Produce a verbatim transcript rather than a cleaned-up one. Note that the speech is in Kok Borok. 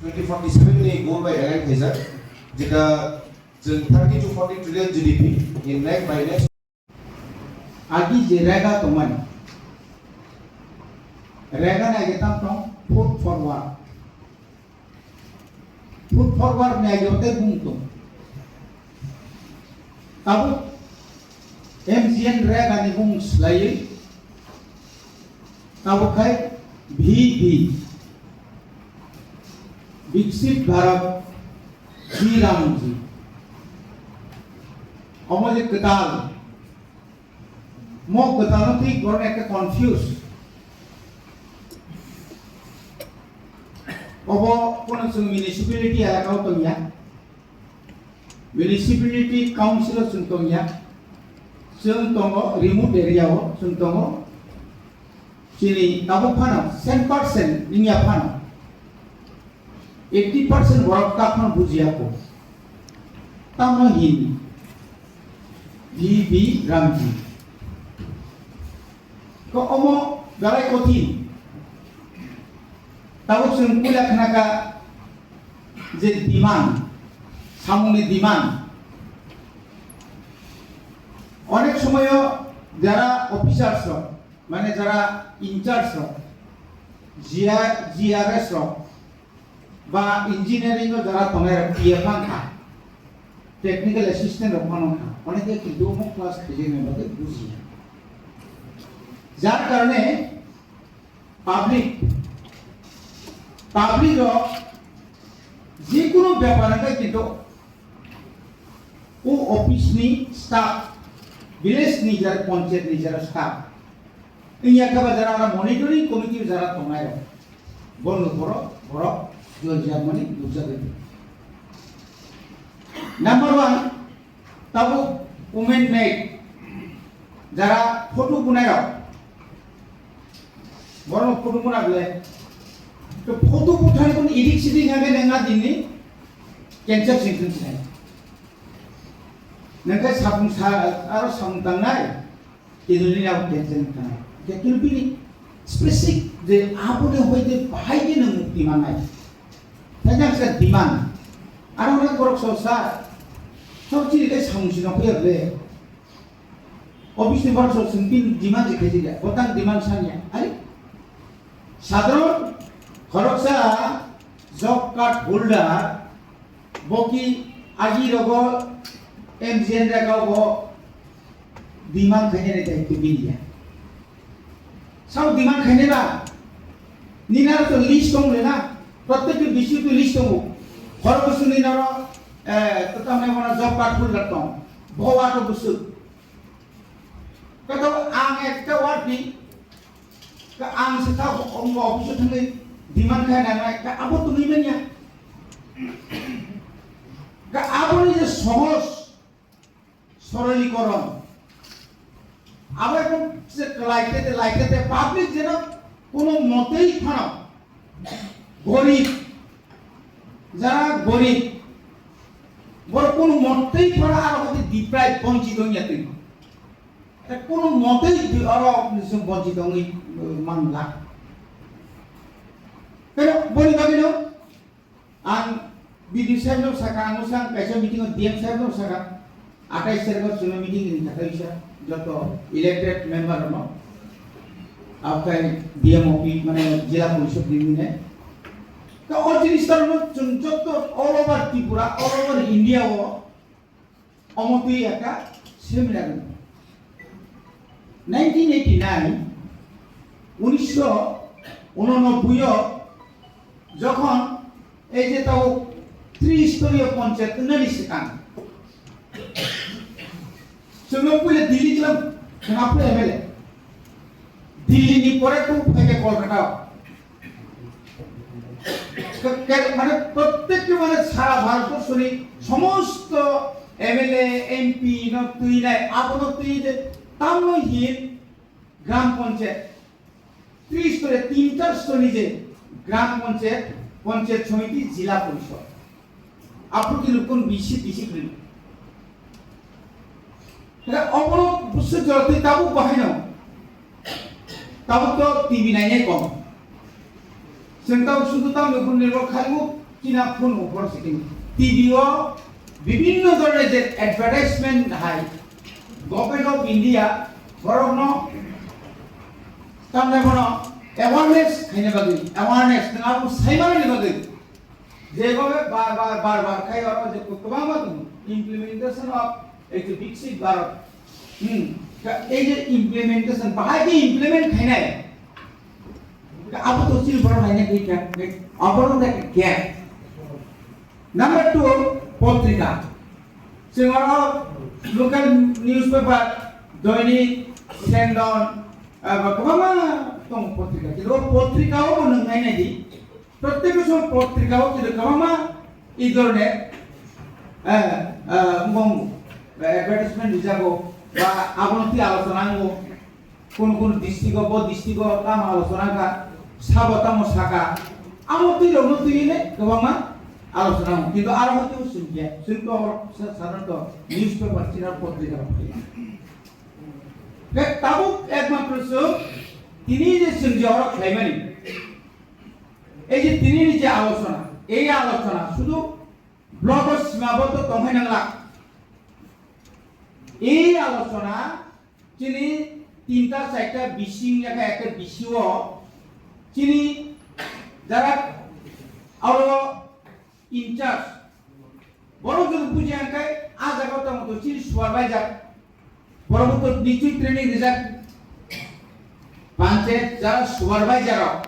Twenty forty-seven ni goal bai align khaijak, jeta chwng thirty to forty trillion G D P in next by next. Agi je rega tongmani, rega ni age tam tong food forward. Food forward ni age tei bung tong. Tabuk M G N rega ni bung slaiwi tabuk khai V B, Viksit Bharat, G Ramji. Omo je kwtal, mo kwtal no twi borok ekta confuse. Obo kono chwng municipality elaka o tongya. Municipality council o chwng tongya, chwng tongo remote area o chwng tongo, chini tabuk phano ten percent wngya phano eighty percent borok ta phano bujiya kho, tamo hin V B Ramji. Ko omo belai kothin. Tabuk chwng puila khnakha je demand, samungni demand. Onek somoyo jara officers rok, mane jara in charge rok, G R, G R S rok, ba engineering o jara tongnai rok T F wngkha, technical assistant rok phano wngkha, oneke kintu omo class khaijak nai bagwi bujiya. Jar karone public, public rok jekunu bepar wngkha kintu o office ni staff, village ni jara, panchayat ni jara staff, wngya khe ba jara aro monitoring committee jara tongnai rok. Borok, borok, borok, joi jabmani nukjagwi. Number one, tabuk women maid, jara photo bunai rok. Borok photo buna bele. To photo buthani kun edit siding hage nengna dinni cancel sing sing sinai. Nengke sapung sa, aro sapung tangnai. Kintu nini abo tension wngkha. Hwnkhe kintu bini specific je aboni hoite bahai khe nwng mukti mannai. Tei jang sa demand. Aro onek borok so sa, so chini tei samung sino khuya ble. Office ni borok so chwng bini demand je khaijak ya. Bo tang demand sanya. Ari sadharon khoroksa job card holder bo ki agi rogo M G N rega bo demand khainani daityo bini ya. Sao demand khainai ba? Nini aro to list tong le na? Prottek district to list tongo. Khorok bwswk nini aro, eh, to tamni aro job card holder tong. Bo wato bwswk. Kato ang ekta warpi, ka ang se ta o, o, office thangwi demand khai nangnai, ka abo tongwi manya. Ka aboni je sohos, sorolikoron. Abo ekdom se laitete, laitete public jeno kono motei phano gorib, jara gorib, borok kono motei phano aro hoti deprive, bonchit wngya twi. Te kono motei di oro nising bonchit wngwi, uh, manla. Pero boni bagwino ang B D O saheb no sakha, ang usa ang kaisa meeting o D M saheb no sakha, athais tarikh o chwngno meeting ring kha kaisa joto elected member rokno, aphai D M O P mane jila porishod ni mune. To o jinis tarokno chwng joto all over Tripura, all over India o omo twi ekta seminar wngkha. Nineteen eighty nine, unisho unonobboi o jokhon ei je tao tristorio ponchayat wngnani swkang, chwngno puila Delhi klam khwnaphuru M L A. Delhi ni pore tu phaikha Kolkata o. Ke-, ke-, mane, prottekti, mane, sara Bharatborshoni somosto M L A, M P no twinai, abono twi je tamno hin gram panchayat, tris tore tin char stoni je gram panchayat, panchayat somiti, jila porishod. Aphuru khe lukun bisi bisi kwrwi. Hwnkhe obono bwswk jora twi tabuk bahaino. Tabuk to T V nainai kom. Chwng tabuk sudu tamni phone nirbo khaingo china phone o phor siking. T V o bibhinno dhoroner je advertisement hai Government of India borokno tamni bono awareness khaina bagwi, awareness nwng abo saimanani bagwi. Jebobe bar bar bar bar khai oro je kwbangma tongo implementation of ei je Viksit Bharat. Hmm. Ka-, ei je implementation, bahai je implement khainai. Ka abo to chini borok naina khe kya, abo no khe kya. Number two, potrika. Chwng oro local newspaper, Doinik, Sendon, ah, ba kwbangma tongo potrika. Khe o potrika o bo nwng nainai di. Prottek bosor potrika o khe kwbangma ei dhoroner, eh, eh, wngkha, eh, advertisement rijago, ba abono twi alochona wngo. Kono kono district o, bo district o tamo alochona wngkha, sabo tamo saka. Amo twi rokno twi hwnwi kwbangma alochona wngo. Kintu aro hwnkhe chwng khe, chwng to sa-, sadharanto newspaper chini potrika rok phai. Khe tabuk ekmatro chwng tini je chwng je oro khlaimani. Ei je tinini je alochona, ei alochona sudu blogo simabotto tongphai nangla. Ei alochona chini tinta charta bising yakha ekta bisio chini jara aro in charge. Borok jodi bujiya hwnkhe, a jaga o tamo to chini supervisor. Borok to nichoi training rijak. Panchayat jara supervisor rok,